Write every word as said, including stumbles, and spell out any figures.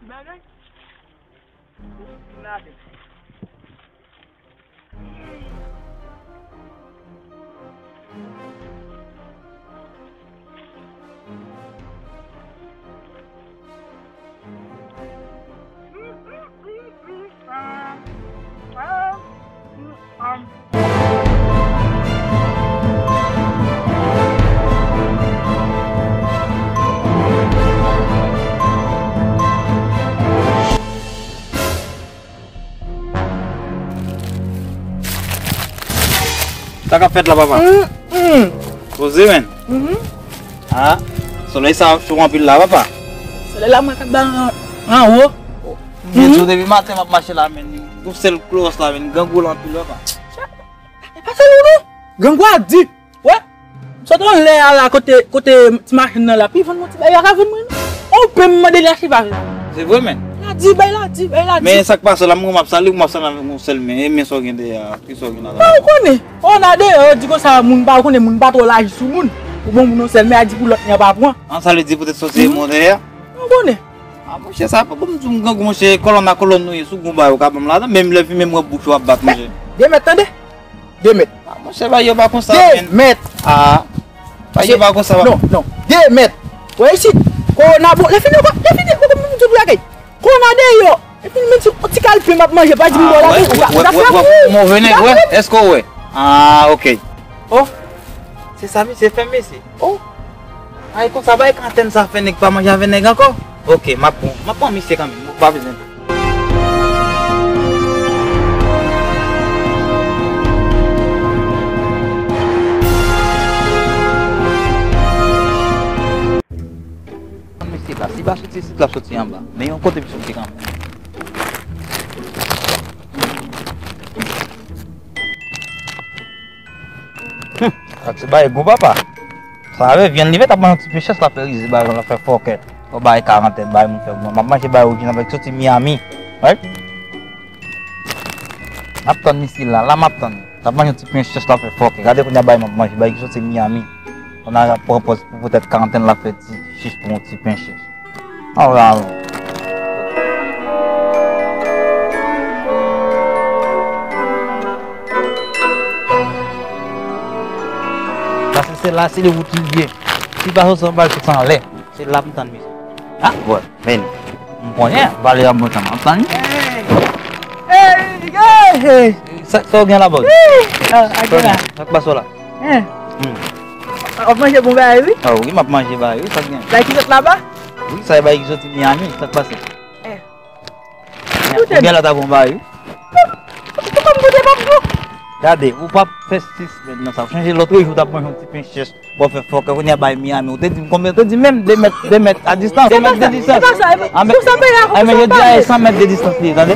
Bagay. Vin la avè m. Sa k ap fèt la, papa? Mm, mm. Poze, menn. Mhm. Ah, solèy sa cho anpil la, papa. Solèy la, mwen k ap bay an, anwo. Byen di w, depi maten m ap mache la, menn. Yon sèl klowòs la, menn. Grangou la anpil, papa. E pa sèl ou, non. Grangou a di. Wè. Sot anlè a la, kote, kote ti machin nan la, pi vann mwen ti bagay, yo ka vann mwen, non. On pe m mande li achte pa vre. Se vre, menn. La di, bay la di, bay la di. Men sa k pase la, mwen m ap sali, m ap sali avèk yon sèl men. E men sa w gen dèyè a, ki sa w gen la? Ba ou konnen. On a deyò, yo di konsa, moun pa konnen, moun pa twò laji sou moun. Ou bon moun yon sèl men, a di pou lòt nèg pa pran. An, sa vle di poutèt sòsyè moun dèyè a? Ou konnen. Ah, monchè, sa pa pou m di w m grangou, monchè, kòlòn a kòlòn nou ye, sou gon bagay ou ka ban m ladan, menm lè fimen m wè bouch ou ap bat, monchè. De mèt, tande? De mèt. Ah, monchè, bagay yo pa konsa, menn. De mèt. Ah, bagay yo pa konsa, papa. Non, non. De mèt. Wè isit. Kowona bon. Lè fini, lè fini, lè fini, tout bagay. Kowona deyò. Epi menm si yon ti kalpe m ap manje, pa di m ba w la, ou ka, ou ka fè pou ou. Move nèg, wè. Èske w wè? Ah, ok. Oh, se sa misye fè m, mesye. Oh. Ay, konsa, bay karantèn sa fè nèg pa manje avè nèg ankò. Ok, m ap pran, m ap pran misye kanmenm, m pa bezwen. Mesye la, si pa soti isit, l ap soti anba. Men yon kote pou soti kanmenm. Hum, sa ti bay gou, papa. Sa vle vyann li met ap manje yon ti pen chèch, l ap fè rize, bay, l ap fè fòkè. Ou bay karantèn, bay moun fè gou. M ap manje bay orijinal, bay ki soti Miami. Right? M ap tann misye la, la m ap tann. L ap manje yon ti pen chèch, l ap fè fòkè. Gade kounye a bay m ap manje, bay ki soti Miami. Kounye a l ap pran pòz pou poutèt karantèn, l ap fè ti chich pou yon ti pen chèch. Alright. Paske se la, se de wout li ye. Si pa soti anba, l soti anlè. Se la pou m tann misye. Ah, bon, men. M konnen, pale an bon tan, m ap tann li. Hey! Hey! Hey! Hey! Sa, sa w gen la, bòs? Hey! Ah, sa w gen la. Sa k pase w la? Hein? Hmm. W ap manje bon bagay, wi. Ah, wi, m ap manje bagay, wi, sa k gen. Bagay ki sot laba? Wi, sa e bagay ki soti Miami, sa k pase? Eh. Ou gen la ta bon bagay, wi. Ou konn goute pap gou. Gade, ou p ap fè sis semèn nan sa. Chanje lòt jou, w t ap manje yon ti pen chèch. Bon, fè fòkè, kounye a bay Miami. Ou te di m konbyen? Ou te di menm de mèt, de mèt a distans. De mèt de distans. Se pa sa, e pa sa. Ah, men, pou sa, men, ah, men, yo di a, e san mèt de distans li, tande?